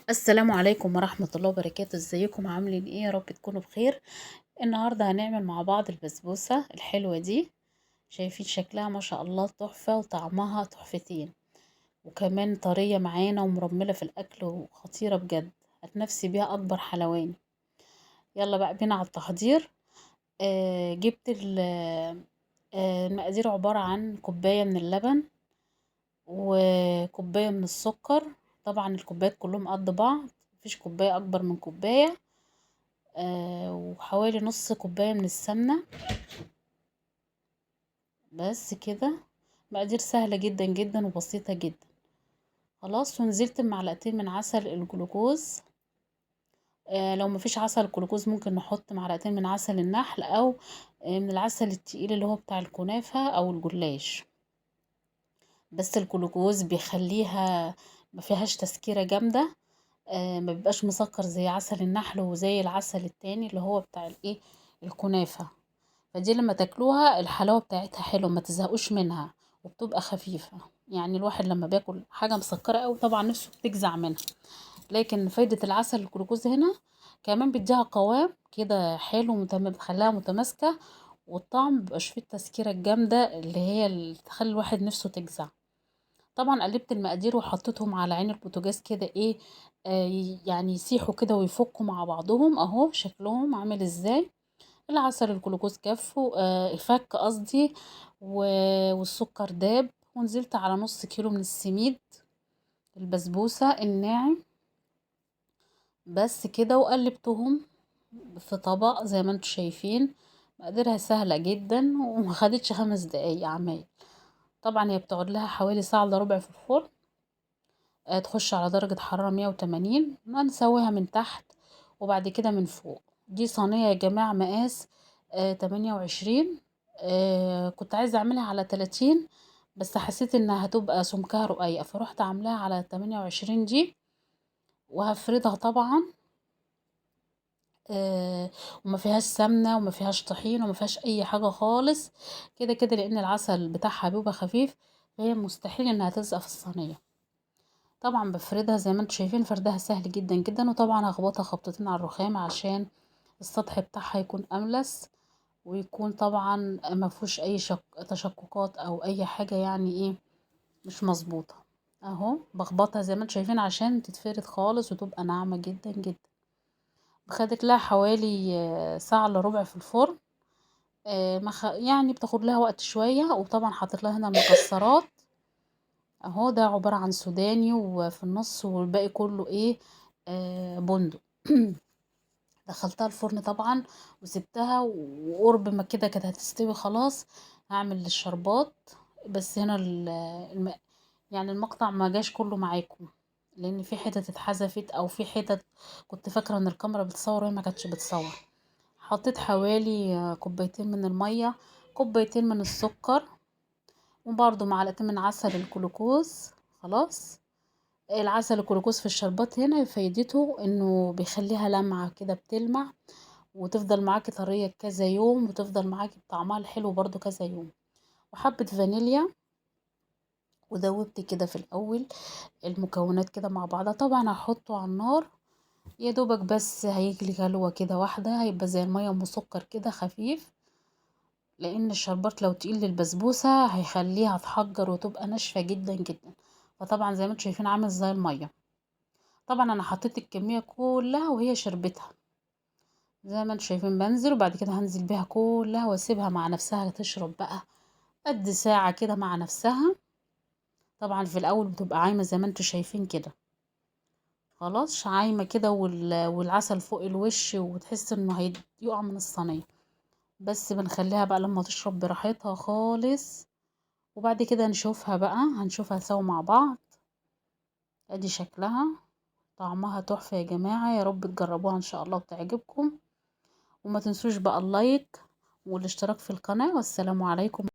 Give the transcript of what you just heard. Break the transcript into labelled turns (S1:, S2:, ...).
S1: السلام عليكم ورحمة الله وبركاته. ازيكم عاملين ايه؟ يا رب تكونوا بخير. النهاردة هنعمل مع بعض البسبوسة الحلوة دي. شايفين شكلها ما شاء الله تحفة، وطعمها تحفتين، وكمان طرية معانا ومرملة في الاكل وخطيرة بجد، هتنفسي بيها اكبر حلواني. يلا بقى بينا على التحضير. جبت المقادير عبارة عن كوباية من اللبن وكوباية من السكر. طبعا الكوبايات كلهم قد بعض، مفيش كوباية اكبر من كوباية. وحوالي نص كوباية من السمنة بس كده. مقادير سهلة جدا جدا وبسيطة جدا. خلاص، ونزلت بمعلقتين من عسل الجلوكوز. لو مفيش عسل الجلوكوز ممكن نحط معلقتين من عسل النحل او من العسل التقيل اللي هو بتاع الكنافة او الجلاش، بس الجلوكوز بيخليها ما فيهاش تسكيرة جامدة، ما بيبقاش مسكر زي عسل النحل وزي العسل التاني اللي هو بتاع الايه الكنافة. فدي لما تاكلوها الحلاوة بتاعتها حلوة، ما تزهقوش منها، وبتبقى خفيفة. يعني الواحد لما بياكل حاجة مسكرة قوي طبعا نفسه بتجزع منها، لكن فايدة العسل الجلوكوز هنا كمان بيديها قوام كده حلو، بتخليها متماسكة، والطعم مبيبقاش فيه التسكيرة الجامدة اللي هي اللي تخلي الواحد نفسه تجزع. طبعا قلبت المقادير وحطيتهم على عين البوتاجاز كده ايه، يعني يسيحوا كده ويفكوا مع بعضهم. اهو شكلهم عامل ازاي. العسل الجلوكوز كفوا، فك قصدي، والسكر داب. ونزلت على نص كيلو من السميد البسبوسة الناعم بس كده، وقلبتهم في طبق زي ما انتم شايفين. مقاديرها سهلة جدا وما خدتش 5 دقايق عمايل. طبعا هي بتقعد لها حوالي ساعة الا ربع في الفرن، تخش على درجة حرارة 180. هنسويها من تحت وبعد كده من فوق. دي صينية يا جماعة مقاس 28، كنت عايزة اعملها على 30 بس حسيت انها هتبقى سمكها رقيق، فروحت عاملاها على 28 دي، وهفردها طبعا. وما فيهاش سمنة وما فيهاش طحين وما فيهاش اي حاجة خالص كده كده، لان العسل بتاعها بيبقى خفيف، فهي مستحيل انها تلزق في الصينية. طبعا بفردها زي ما انتم شايفين، فردها سهل جدا جدا. وطبعا هخبطها خبطتين على الرخام عشان السطح بتاعها يكون املس، ويكون طبعا ما فيهوش اي تشققات او اي حاجة يعني ايه مش مظبوطة. اهو بخبطها زي ما انتم شايفين عشان تتفرد خالص وتبقى ناعمة جدا جدا. خدت لها حوالي ساعة الا ربع في الفرن، يعني بتاخد لها وقت شوية. وطبعا حطيت لها هنا المكسرات اهو، ده عبارة عن سوداني وفي النص، والباقي كله ايه، بندق. دخلتها الفرن طبعا وسبتها، وقرب ما كده كانت هتستوي خلاص هعمل الشربات. بس هنا يعني المقطع ما جاش كله معاكم، لان في حتت اتحذفت او في حتت كنت فاكره ان الكاميرا بتصور وهي ما كانتش بتصور. حطيت حوالي كوبايتين من الميه، كوبايتين من السكر، وبرده معلقتين من عسل الجلوكوز. خلاص، العسل الجلوكوز في الشربات هنا فايدته انه بيخليها لمعه كده، بتلمع وتفضل معاكي طريه كذا يوم، وتفضل معاكي بطعمها الحلو برده كذا يوم. وحبه فانيليا، ودوبت كده في الاول المكونات كده مع بعضها. طبعا هحطه على النار يا دوبك بس هيجلي غلوه كده واحده، هيبقى زي الميه ام سكر كده خفيف، لان الشربات لو تقيل للبسبوسه هيخليها تحجر وتبقى ناشفه جدا جدا. فطبعا زي ما انتم شايفين عامل زي الميه. طبعا انا حطيت الكميه كلها وهي شربتها زي ما انتم شايفين. بنزل وبعد كده هنزل بيها كلها واسيبها مع نفسها تشرب بقى قد ساعه كده مع نفسها. طبعا في الاول بتبقى عايمه زي ما انتم شايفين كده، خلاص عايمه كده، والعسل فوق الوش، وتحس انه هيقع من الصينيه. بس بنخليها بقى لما تشرب براحتها خالص، وبعد كده نشوفها بقى، هنشوفها سوا مع بعض. ادي شكلها، طعمها تحفه يا جماعه، يا رب تجربوها ان شاء الله وتعجبكم. وما تنسوش بقى اللايك والاشتراك في القناه، والسلام عليكم.